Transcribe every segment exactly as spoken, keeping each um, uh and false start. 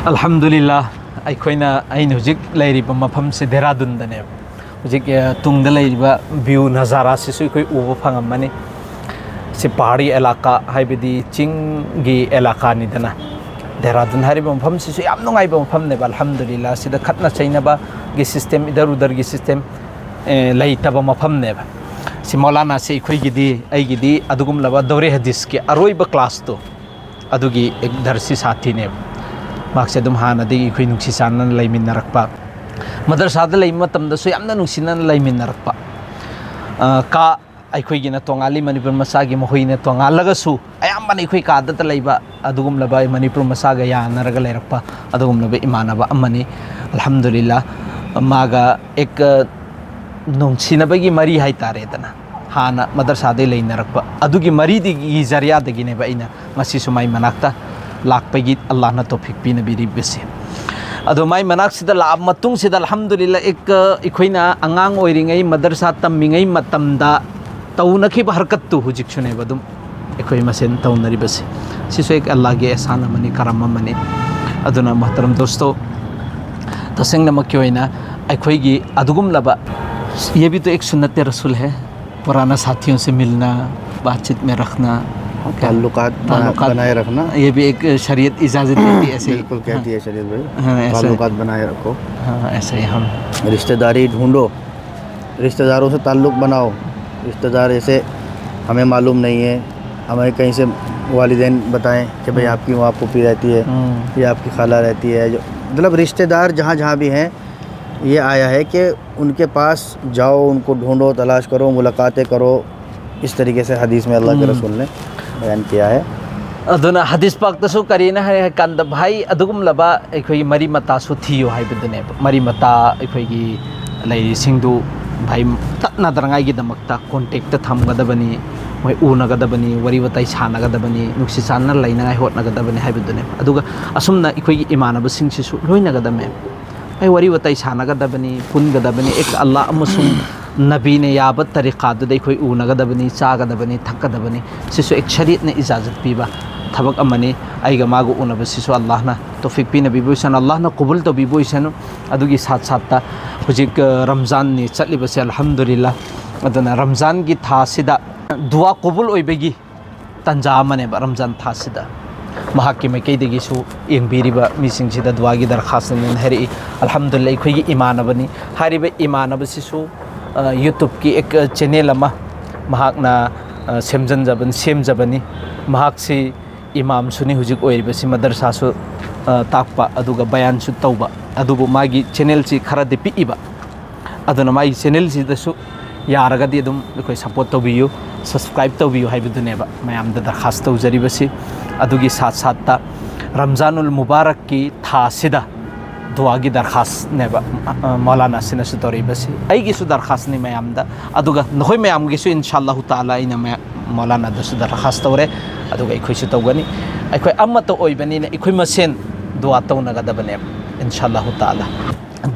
ꯑꯜꯍꯝꯗꯨꯂꯤꯜꯂꯥ, ꯑꯩꯈꯣꯏꯅ, ꯑꯩꯅ ꯍꯧꯖꯤꯛ ꯂꯩꯔꯤꯕ ꯃꯐꯝꯁꯦ ꯗꯦꯔꯥꯗꯨꯟꯗꯅꯦꯕ꯫ ꯍꯧꯖꯤꯛ, ꯑ, ꯇꯨꯡꯗ ꯂꯩꯔꯤꯕ view ꯅꯖꯥꯔꯥꯁꯤꯁꯨ ꯑꯩꯈꯣꯏ ꯎꯕ ꯐꯪꯉꯝꯃꯅꯤ꯫ ꯁꯤ ꯄꯍꯥꯔꯤ ꯑꯦꯂꯥꯀꯥ, ꯍꯥꯏꯕꯗꯤ ꯆꯤꯡꯒꯤ ꯑꯦꯂꯥꯀꯥꯅꯤꯗꯅ꯫ ꯗꯦꯔꯥꯗꯨꯟ ꯍꯥꯏꯔꯤꯕ ꯃꯐꯝꯁꯤꯁꯨ ꯌꯥꯝ ꯅꯨꯡꯉꯥꯏꯕ ꯃꯐꯝꯅꯦꯕ, ꯑꯜꯍꯝꯗꯨꯂꯤꯜꯂꯥ꯫ ꯁꯤꯗ ꯈꯠꯅ ꯆꯩꯅꯕꯒꯤ system, ꯏꯗꯔ ꯎꯗꯔꯒꯤ system, ꯑꯦ, ꯂꯩꯇꯕ ꯃꯐꯝꯅꯦꯕ꯫ ꯁꯤ ꯃꯧꯂꯥꯅꯥꯁꯤ ꯑꯩꯈꯣꯏꯒꯤꯗꯤ, ꯑꯩꯒꯤꯗꯤ ꯑꯗꯨꯒꯨꯝꯂꯕ ꯗꯧꯔꯦ ꯍꯗꯤꯁꯀꯤ ꯑꯔꯣꯏꯕ classꯇꯣ, ꯑꯗꯨꯒꯤ ꯑꯦꯛ ꯗꯔꯁꯤ ꯁꯥꯊꯤꯅꯦꯕ꯫ ꯃꯍꯥꯛꯁꯦ ꯑꯗꯨꯝ ꯍꯥꯟꯅꯗꯒꯤ ꯑꯩꯈꯣꯏ ꯅꯨꯡꯁꯤ ꯆꯥꯟꯅꯅ ꯂꯩꯃꯤꯟꯅꯔꯛꯄ, ꯃꯗꯔꯁꯥꯗ ꯂꯩꯕ ꯃꯇꯝꯗꯁꯨ ꯌꯥꯝꯅ ꯅꯨꯡꯁꯤꯅꯅ ꯂꯩꯃꯤꯟꯅꯔꯛꯄ꯫ ꯑ, ꯀꯥ ꯑꯩꯈꯣꯏꯒꯤꯅ ꯇꯣꯉꯥꯜꯂꯤ, ꯃꯅꯤꯄꯨꯔ ꯃꯆꯥꯒꯤ ꯃꯈꯣꯏꯅ ꯇꯣꯉꯥꯜꯂꯒꯁꯨ ꯑꯌꯥꯝꯕꯅ ꯑꯩꯈꯣꯏ ꯀꯥꯗꯇ ꯂꯩꯕ ꯑꯗꯨꯒꯨꯝꯂꯕ ꯃꯅꯤꯄꯨꯔ ꯃꯆꯥꯒ ꯌꯥꯅꯔꯒ ꯂꯩꯔꯛꯄ ꯑꯗꯨꯒꯨꯝꯂꯕ ꯏꯃꯥꯟꯅꯕ ꯑꯃꯅꯤ꯫ ꯑꯜꯍꯝꯗꯨꯂꯤꯜꯂꯥ, ꯃꯥꯒ ꯑꯦꯛ, ꯑ, ꯅꯨꯡꯁꯤꯅꯕꯒꯤ ꯃꯔꯤ ꯍꯥꯏꯇꯥꯔꯦꯗꯅ, ꯍꯥꯟꯅ ꯃꯗꯔꯁꯥꯗꯩ ꯂꯩꯅꯔꯛꯄ ꯑꯗꯨꯒꯤ ꯃꯔꯤꯗꯒꯤ ꯖꯔꯤꯌꯥꯗꯒꯤꯅꯦꯕ ꯑꯩꯅ ꯉꯁꯤꯁꯨ ꯃꯥꯏ ꯃꯅꯥꯛꯇ ꯂꯥꯛꯄꯒꯤ ꯑꯜꯂꯥꯍꯅ ꯇꯣꯐꯤꯛ ꯄꯤꯅꯕꯤꯔꯤꯕꯁꯦ꯫ ꯑꯗꯣ ꯃꯥꯏ ꯃꯅꯥꯛꯁꯤꯗ ꯂꯥꯛꯑꯕ ꯃꯇꯨꯡꯁꯤꯗ, ꯑꯜꯍꯝꯗꯨꯂꯤꯜꯂꯥ, ꯑꯦꯛ, ꯑꯩꯈꯣꯏꯅ ꯑꯉꯥꯡ ꯑꯣꯏꯔꯤꯉꯩ, ꯃꯗꯔꯁꯥ ꯇꯝꯃꯤꯉꯩ ꯃꯇꯝꯗ ꯇꯧꯅꯈꯤꯕ ꯍꯔꯀꯠꯇꯨ ꯍꯧꯖꯤꯛꯁꯨꯅꯦꯕ ꯑꯗꯨꯝ ꯑꯩꯈꯣꯏ ꯃꯁꯦꯟ ꯇꯧꯅꯔꯤꯕꯁꯦ꯫ ꯁꯤꯁꯨ ꯑꯦꯛ ꯑꯜꯂꯥꯍꯒꯤ ꯑꯦꯍꯁꯥꯟ ꯑꯃꯅꯤ, ꯀꯔꯝ ꯑꯃꯅꯤ꯫ ꯑꯗꯨꯅ ꯃꯣꯍꯇꯔꯝ ꯗꯣꯁꯇꯣ, ꯇꯁꯦꯡꯅꯃꯛꯀꯤ ꯑꯣꯏꯅ ꯑꯩꯈꯣꯏꯒꯤ ꯑꯗꯨꯒꯨꯝꯂꯕ ये भी तो एक सुन्नत रसूल है, पुराना साथियों से मिलना, बातचीत में रखना, ताल्लुकात बना-, ताल्लुकात बनाए रखना। ये भी एक शरीयत इजाज़त देती है ऐसे ही। बिल्कुल कहती है शरीयत भाई, हाँ, ऐसे। ताल्लुकात बनाए रखो। हाँ, ऐसे ही हम रिश्तेदारी ढूंढो, रिश्तेदारों से ताल्लुक बनाओ। रिश्तेदार जैसे हमें मालूम नहीं है, हमें कहीं से वालिदैन बताएं कि भाई, हम्म। आपकी वहाँ फूफी रहती है, हम्म। या आपकी खाला रहती है, जो, मतलब, रिश्तेदार जहाँ जहाँ भी हैं, ये आया है कि उनके पास जाओ, उनको ढूंढो, तलाश करो, मुलाकातें करो। इस तरीके से हदीस में अल्लाह के हम्म। रसूल ने बयान किया है। ꯑꯗꯨꯅ ꯍꯗꯤꯁ ꯄꯥꯛꯇꯁꯨ ꯀꯔꯤꯅ ꯍꯥꯏ ꯍꯥꯏ ꯀꯥꯟꯗ, ꯚꯥꯏ, ꯑꯗꯨꯒꯨꯝꯂꯕ ꯑꯩꯈꯣꯏꯒꯤ ꯃꯔꯤ ꯃꯇꯥꯁꯨ ꯊꯤꯌꯨ ꯍꯥꯏꯕꯗꯨꯅꯦꯕ꯫ ꯃꯔꯤ ꯃꯇꯥ ꯑꯩꯈꯣꯏꯒꯤ ꯂꯩꯔꯤꯁꯤꯡꯗꯨ, ꯚꯥꯏ, ꯇꯠꯅꯗꯅꯉꯥꯏꯒꯤꯗꯃꯛꯇ contactꯇ ꯊꯝꯒꯗꯕꯅꯤ, ꯃꯣꯏ ꯎꯅꯒꯗꯕꯅꯤ, ꯋꯥꯔꯤ ꯋꯥꯇꯥꯏ ꯁꯥꯟꯅꯒꯗꯕꯅꯤ, ꯅꯨꯡꯁꯤ ꯆꯥꯟꯅꯅ ꯂꯩꯅꯉꯥꯏ ꯍꯣꯠꯅꯒꯗꯕꯅꯤ ꯍꯥꯏꯕꯗꯨꯅꯦꯕ꯫ ꯑꯗꯨꯒ ꯑꯁꯨꯝꯅ ꯑꯩꯈꯣꯏꯒꯤ ꯏꯃꯥꯟꯅꯕꯁꯤꯡꯁꯤꯁꯨ ꯂꯣꯏꯅꯒꯗꯕꯅꯦꯕ꯫ ꯑꯩ ꯋꯥꯔꯤ ꯋꯥꯇꯥꯏ ꯁꯥꯟꯅꯒꯗꯕꯅꯤ, ꯄꯨꯟꯒꯗꯕꯅꯤ꯫ ꯑꯦꯛ ꯑꯜꯂꯥ ꯑꯃꯁꯨꯡ ꯅꯕꯤꯅ ꯌꯥꯕ ꯇꯔꯤꯀꯥꯗꯨꯗ ꯑꯩꯈꯣꯏ ꯎꯅꯒꯗꯕꯅꯤ, ꯆꯥꯒꯗꯕꯅꯤ, ꯊꯛꯀꯗꯕꯅꯤ꯫ ꯁꯤꯁꯨ ꯑꯦꯛ ꯁꯔꯤꯌꯠꯅ ꯏꯖꯥꯖꯠ ꯄꯤꯕ ꯊꯕꯛ ꯑꯃꯅꯤ꯫ ꯑꯩꯒ ꯃꯥꯒ ꯎꯅꯕꯁꯤꯁꯨ ꯑꯜꯂꯥꯍꯅ ꯇꯣꯐꯤꯛ ꯄꯤꯅꯕꯤꯕ ꯑꯣꯏꯁꯅꯨ, ꯑꯜꯂꯥꯍꯅ ꯀꯕꯨꯜ ꯇꯧꯕꯤꯕ ꯑꯣꯏꯁꯅꯨ꯫ ꯑꯗꯨꯒꯤ ꯁꯥꯠ ꯁꯥꯠꯇ ꯍꯧꯖꯤꯛ, ꯑ, ꯔꯝꯖꯥꯟꯅꯤ ꯆꯠꯂꯤꯕꯁꯦ, ꯑꯜꯍꯝꯗꯨꯂꯤꯜꯂꯥ꯫ ꯑꯗꯨꯅ ꯔꯝꯖꯥꯟꯒꯤ ꯊꯥꯁꯤꯗ ꯗꯨꯋꯥ ꯀꯕꯨꯜ ꯑꯣꯏꯕꯒꯤ ꯇꯥꯟꯖꯥ ꯑꯃꯅꯦꯕ ꯔꯝꯖꯥꯟ ꯊꯥꯁꯤꯗ꯫ ꯃꯍꯥꯛꯀꯤ ꯃꯥꯏꯀꯩꯗꯒꯤꯁꯨ ꯌꯦꯡꯕꯤꯔꯤꯕ ꯃꯤꯁꯤꯡꯁꯤꯗ ꯗꯨꯋꯥꯒꯤ ꯗꯔꯈꯥꯁꯅꯦꯅ ꯍꯥꯏꯔꯛꯏ꯫ ꯑꯜꯍꯝꯗꯨꯂꯤꯜꯂꯥ, ꯑꯩꯈꯣꯏꯒꯤ ꯏꯃꯥꯟꯅꯕꯅꯤ꯫ ꯍꯥꯏꯔꯤꯕ ꯏꯃꯥꯟꯅꯕꯁꯤꯁꯨ, ꯑ, YouTubeꯀꯤ ꯑꯦꯛ-, ꯑ, channel ꯑꯃ ꯃꯍꯥꯛꯅ, ꯑ, ꯁꯦꯝꯖꯤꯟꯖꯕ-, ꯁꯦꯝꯖꯕꯅꯤ꯫ ꯃꯍꯥꯛꯁꯤ ꯏꯃꯥꯝꯁꯨꯅꯤ ꯍꯧꯖꯤꯛ ꯑꯣꯏꯔꯤꯕꯁꯤ, ꯃꯗꯔꯁꯥꯁꯨ, ꯑ, ꯇꯥꯛꯄ, ꯑꯗꯨꯒ ꯕꯌꯥꯟꯁꯨ ꯇꯧꯕ꯫ ꯑꯗꯨꯕꯨ ꯃꯥꯒꯤ channelꯁꯤ ꯈꯔꯗꯤ ꯄꯤꯛꯏꯕ, ꯑꯗꯨꯅ ꯃꯥꯒꯤ channelꯁꯤꯗꯁꯨ ꯌꯥꯔꯒꯗꯤ ꯑꯗꯨꯝ ꯑꯩꯈꯣꯏ support ꯇꯧꯕꯤꯌꯨ, subscribe ꯇꯧꯕꯤꯌꯨ ꯍꯥꯏꯕꯗꯨꯅꯦꯕ ꯃꯌꯥꯝꯗ ꯗꯔꯈꯥꯁ ꯇꯧꯖꯔꯤꯕꯁꯤ꯫ ꯑꯗꯨꯒꯤ ꯁꯥꯠ ꯁꯥꯠꯇ ꯔꯝꯖꯥꯅꯨꯜ ꯃꯨꯕꯥꯔꯛꯀꯤ ꯊꯥꯁꯤꯗ ꯗꯨꯋꯥꯒꯤ ꯗꯔꯈꯥꯁꯅꯦꯕ, ꯑ, ꯃꯧꯂꯥꯅꯥꯁꯤꯅꯁꯨ ꯇꯧꯔꯛꯏꯕꯁꯤ꯫ ꯑꯩꯒꯤꯁꯨ ꯗꯔꯈꯥꯁꯅꯤ ꯃꯌꯥꯝꯗ, ꯑꯗꯨꯒ ꯅꯈꯣꯏ ꯃꯌꯥꯝꯒꯤꯁꯨ ꯏꯟꯁꯥ ꯑꯜꯂꯥꯍꯨ ꯇꯥꯂꯥ ꯑꯩꯅ ꯃꯌꯥ-, ꯃꯧꯂꯥꯅꯥꯗꯁꯨ ꯗꯔꯈꯥꯁ ꯇꯧꯔꯦ, ꯑꯗꯨꯒ ꯑꯩꯈꯣꯏꯁꯨ ꯇꯧꯒꯅꯤ꯫ ꯑꯩꯈꯣꯏ ꯑꯃꯠꯇ ꯑꯣꯏꯕꯅꯤꯅ ꯑꯩꯈꯣꯏ ꯃꯁꯦꯟ ꯗꯨꯋꯥ ꯇꯧꯅꯒꯗꯕꯅꯦꯕ, ꯏꯟꯁꯥ ꯑꯜꯂꯥꯍꯨ ꯇꯥꯂꯥ꯫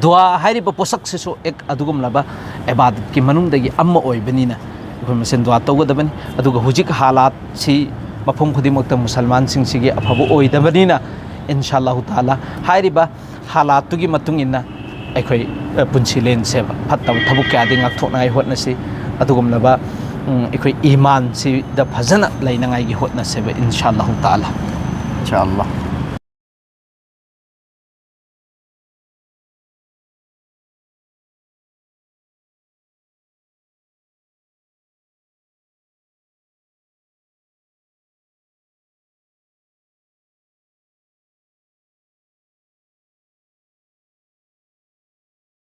ꯗꯨꯋꯥ ꯍꯥꯏꯔꯤꯕ ꯄꯣꯠꯁꯛꯁꯤꯁꯨ ꯑꯦꯛ ꯑꯗꯨꯒꯨꯝꯂꯕ ꯏꯕꯥꯗꯠꯀꯤ ꯃꯅꯨꯡꯗꯒꯤ ꯑꯃ ꯑꯣꯏꯕꯅꯤꯅ ꯑꯩꯈꯣꯏ ꯃꯁꯦꯟ ꯗꯨꯋꯥ ꯇꯧꯒꯗꯕꯅꯤ꯫ ꯑꯗꯨꯒ ꯍꯧꯖꯤꯛ ꯍꯥꯂꯥꯠꯁꯤ ꯃꯐꯝ ꯈꯨꯗꯤꯡꯃꯛꯇ ꯃꯨꯁꯜꯃꯥꯟꯁꯤꯡꯁꯤꯒꯤ ꯑꯐꯕ ꯑꯣꯏꯗꯕꯅꯤꯅ, ꯏꯟꯁꯥ ꯑꯜꯂꯥꯍꯨ ꯇꯥꯂꯥ, ꯍꯥꯏꯔꯤꯕ ꯍꯥꯂꯥꯠꯇꯨꯒꯤ ꯃꯇꯨꯡ ꯏꯟꯅ ꯑꯩꯈꯣꯏ, ꯑ, ꯄꯨꯟꯁꯤ ꯂꯦꯟꯁꯦꯕ꯫ ꯐꯠꯇꯕ ꯊꯕꯛ ꯀꯌꯥꯗꯒꯤ ꯉꯥꯛꯊꯣꯛꯅꯉꯥꯏ ꯍꯣꯠꯅꯁꯤ꯫ ꯑꯗꯨꯒꯨꯝꯂꯕ, ꯎꯝ, ꯑꯩꯈꯣꯏ ꯏꯃꯥꯟꯁꯤꯗ ꯐꯖꯅ ꯂꯩꯅꯉꯥꯏꯒꯤ ꯍꯣꯠꯅꯁꯦꯕ, ꯏꯟꯁꯥ ꯑꯜꯂꯥꯍꯨ ꯇꯥꯂꯥ꯫ ꯏꯟꯁꯥ ꯑꯜꯂꯥꯍ꯫